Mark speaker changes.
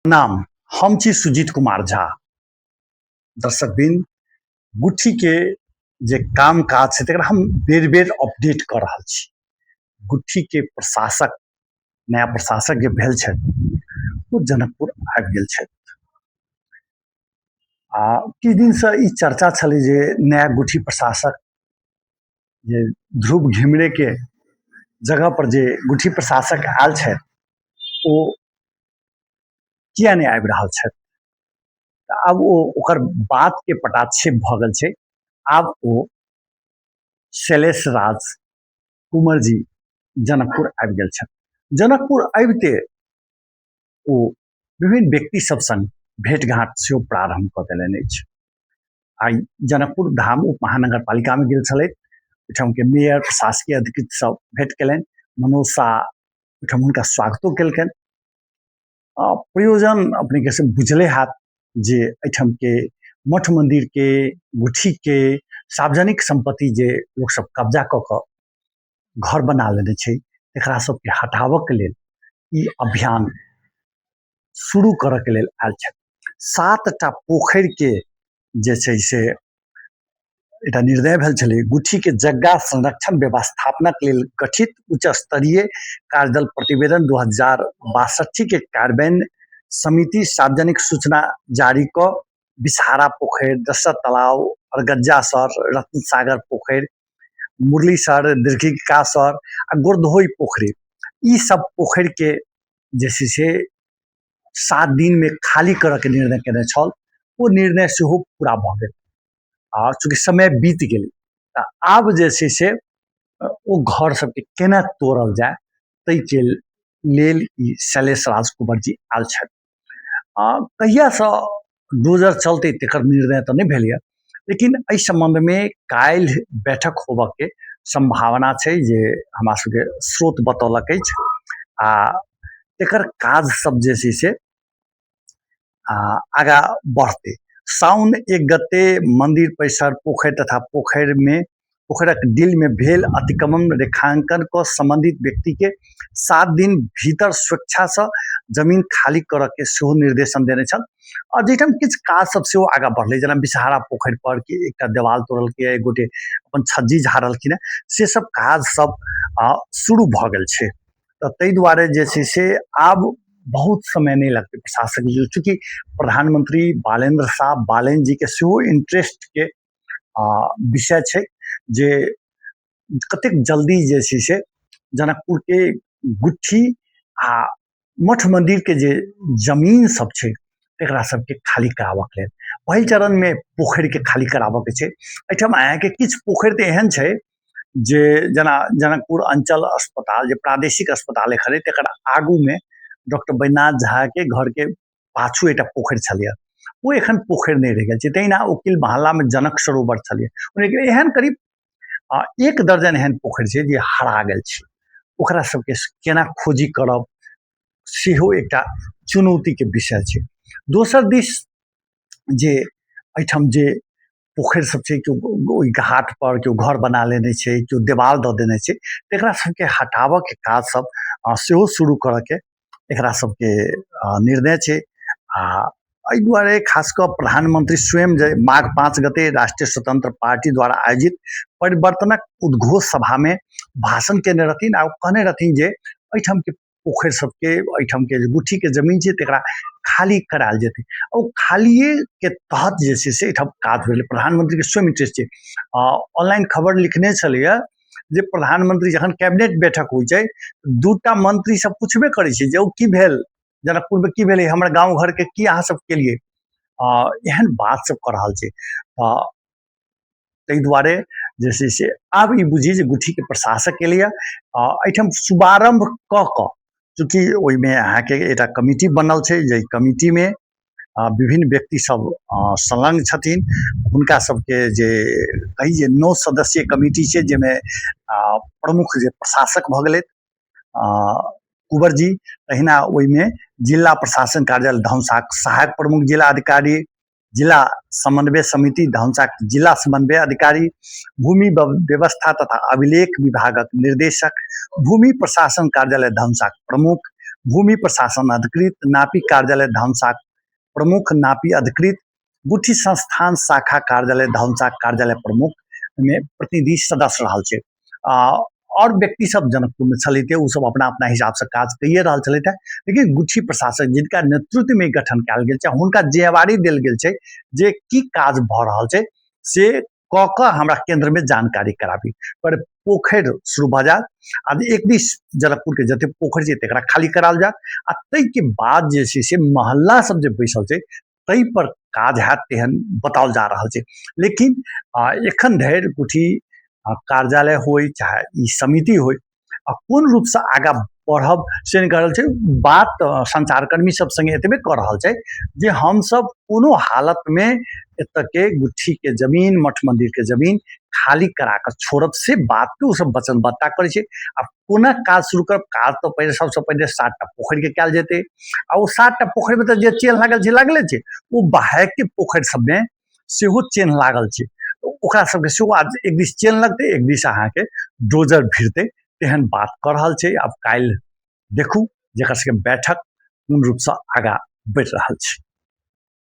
Speaker 1: नाम हम छी सुजीत कुमार झा। दर्शकवृंद, गुट्ठीके जे काम काज छै तकरा हम बेर बेर अपडेट कऽ रहल छी। गुट्ठीके प्रशासक, नया प्रशासक जे भेल छथि ओ जनकपुर आबि गेल छथि आ किछु दिनसँ ई चर्चा छलै जे नया गुट्ठी प्रशासक जे ध्रुव घिमिरेके जगह पर जे गुट्ठी प्रशासक आयल छथि ओ किया नहि आबि रहल छथि। तऽ आब ओ ओकर बातके पटाक्षेप भऽ गेल छै। आब ओ शैलेश राज कुंवर जी जनकपुर आबि गेल छथि। जनकपुर अबिते ओ विभिन्न व्यक्ति सब संग भेंट घाट सेहो प्रारम्भ कऽ देलनि अछि। आइ जनकपुर धाम उप महानगर पालिकामे गेल छलथि। ओहिठामके मेयर, प्रशासकीय अधिकृत सब भेंट केलनि। मनोज शाह ओहिठाम हुनका स्वागतो केलकनि। प्रयोजन अपनेके से बुझले हैत जे एहिठामके मठ मन्दिरके गुठीके सार्वजनिक सम्पत्ति जे लोकसब कब्जा कऽ कऽ घर बना लेने छै तकरा सबके हटाबऽके लेल ई अभियान शुरू करऽके लेल आयल छथि। 7टा पोखरिके जे छै से एकटा निर्णय भेल छलै। गुठीके जग्गा संरक्षण व्यवस्थापनक लेल गठित उच्च स्तरीय कार्यदल प्रतिवेदन 2062 के कार्यान्वयन समिति सार्वजनिक सूचना जारी कऽ बिसहारा पोखरि, दशरथ तालाब, अरगज्जा सर, रत्नसागर पोखरि, मुरली सर, दीर्घिका सर आ गोरधोई पोखरि, ई सब पोखरिके जे छै से 7 दिनमे खाली करऽके निर्णय केने छल। ओ निर्णय सेहो पूरा भऽ गेल आ चूँकि समय बीत गेलै तऽ आब जे छै से ओ घर सबके केना तोड़ल जाय ताहिके लेल ई शैलेश राज कुंवर जी आयल छथि। आ कहियासँ डोजर चलतै तकर निर्णय तऽ नहि भेल यऽ, लेकिन एहि सम्बन्धमे काल्हि बैठक होबऽके सम्भावना छै जे हमरा सबके स्रोत बतौलक अछि आ एकर काज सब जे छै से आगाँ बढ़तै। साउन 1 गते मन्दिर परिसर, पोखरि तथा पोखरिमे पोखरिक डिलमे भेल अतिक्रमण रेखांकन कऽ सम्बन्धित व्यक्तिके 7 दिन भीतर स्वेच्छासँ जमीन खाली करऽके सेहो निर्देशन देने छल। आ जाहिठाम किछु काज सब सेहो आगाँ बढ़लै, जेना बिसहारा पोखरि पर कि एकटा देवाल तोड़लकै, एक गोटे अपन छज्जी झाड़लखिन हेँ, से सब काज सब शुरू भऽ गेल छै। तऽ ताहि दुआरे जे छै से आब बहुत समय नहि लगतै प्रशासक, चूँकि प्रधानमंत्री बालेन्द्र शाह बालेन जीके सेहो इंट्रेस्टके विषय छै जे कतेक जल्दी जे छै से जनकपुरके गुट्ठी आ मठ मन्दिरके जे जमीन सब छै तकरा सबके खाली कराबऽके लेल पहिल चरणमे पोखरिके खाली कराबऽके छै। एहिठाम अहाँके किछु पोखरि तऽ एहन छै जे जेना जनकपुर अञ्चल अस्पताल जे प्रादेशिक अस्पताल एखन अइ तकर आगूमे डॉक्टर बैद्यनाथ झाके घरके पाछू एकटा पोखरि छलैए, ओ एखन पोखरि नहि रहि गेल छै। तहिना ओकील मोहल्लामे जनक सरोवर छलैए, एहन करीब 1 दर्जन एहन पोखरि छै जे हरा गेल छै। ओकरा सबके केना खोजी करब सेहो एकटा चुनौतीके विषय छै। दोसर दिस जे एहिठाम जे पोखरि सब छै, केओ ओहि घाट पर केओ घर बना लेने छै, केओ देवाल दऽ देने छै, तकरा सबके हटाबऽके काज सब सेहो शुरू करऽके एकरा सबके निर्णय छै। आ एहि दुआरे खास कऽ प्रधानमंत्री स्वयं जे माघ 5 गते राष्ट्रीय स्वतंत्र पार्टी द्वारा आयोजित परिवर्तनक उद्घोष सभामे भाषण केने रहथिन आ ओ कहने रहथिन जे एहिठामके पोखरि सबके, एहिठामके जे गुठीके जमीन छै तकरा खाली करायल जेतै। ओ खालिएके तहत जे छै से एहिठाम काज भेलै। प्रधानमंत्रीके स्वयं इंट्रेस्ट छै। ऑनलाइन खबर लिखने छलैए जे प्रधानमंत्री जखन कैबिनेट बैठक होइ छै 2टा मंत्री सब पुछबे करै छै जे ओ की भेल जनकपुरमे, की भेलै हमर गाँव घरके, की अहाँ सब केलियै, एहन बात सब कऽ रहल छै। ताहि दुआरे जे छै से आब ई बुझी जे गुठीके प्रशासक एलैए। एहिठाम शुभारम्भ कऽ कऽ चूँकि ओहिमे अहाँके एकटा कमिटी बनल छै, जाहि कमिटीमे विभिन्न व्यक्ति सब संलग्न छथिन, हुनका सबके जे कही जे 9 सदस्यीय कमिटी छै, जाहिमे प्रमुख जे प्रशासक भऽ गेलथि कुंवर जी, तहिना ओहिमे जिला प्रशासन कार्यालय धनुषाक सहायक प्रमुख जिला अधिकारी, जिला समन्वय समिति धनुषाक जिला समन्वय अधिकारी, भूमि व्यवस्था तथा अभिलेख विभागक निर्देशक, भूमि प्रशासन कार्यालय धनुषाक प्रमुख, भूमि प्रशासन अधिकृत, नापी कार्यालय धनुषा प्रमुख, नापी अधिकृत, गुठी संस्थान शाखा कार्यालय धनुषा कार्यालय प्रमुख में प्रतिनिधि सदस्य रहल छै। और व्यक्ति सब जनकपुर में छलैते, ओ सब अपना अपना हिसाब से काज कइए रहल छलैते, लेकिन गुठी प्रशासक जिनका नेतृत्व में गठन कयल गेल छै, हुनका जिम्मेवारी देल गेल छै जे की काज भऽ रहल छै से कऽ कऽ हमरा केंद्र में जानकारी कराबी। पर पोखरि शुरू भऽ जायत आ एक दिस जनकपुर के जते पोखरि छै तकरा खाली कराओल जायत आ ताहिके बाद जे छै से मोहल्ला सब जे बैसल छै ताहि पर काज हैत, तेहन बताओल जा रहल छै। लेकिन एखन धरि गुठी कार्यालय होइ चाहे ई समिति होइ, आ कोन रूपसँ आगाँ बढ़ब से नहि कऽ रहल छै। बात संचारकर्मी सब संगे एतबे कऽ रहल छै जे हमसब कोनो हालतमे एतऽके गुठीके जमीन, मठ मन्दिरके जमीन खाली करा कऽ छोड़ब, से बातके ओसब वचनबद्धता करै छै। आ कोना काज शुरू करब? काज तऽ पहिले सबसँ पहिले 7टा पोखरिके कयल जेतै आ ओ 7टा पोखरिमे तऽ जे चेन्ह लागल छै लागले छै, ओ बाहरके पोखरि सबमे सेहो चेन्ह लागल छै, ओकरा सबके सेहो आब एक दिस चेन्ह लगतै, एक दिस अहाँके डोजर भिड़तै, तेहन बात कऽ रहल छै। आब काल्हि देखू जेकर सबके बैठक कोन रूपसँ आगाँ बढ़ि रहल छै।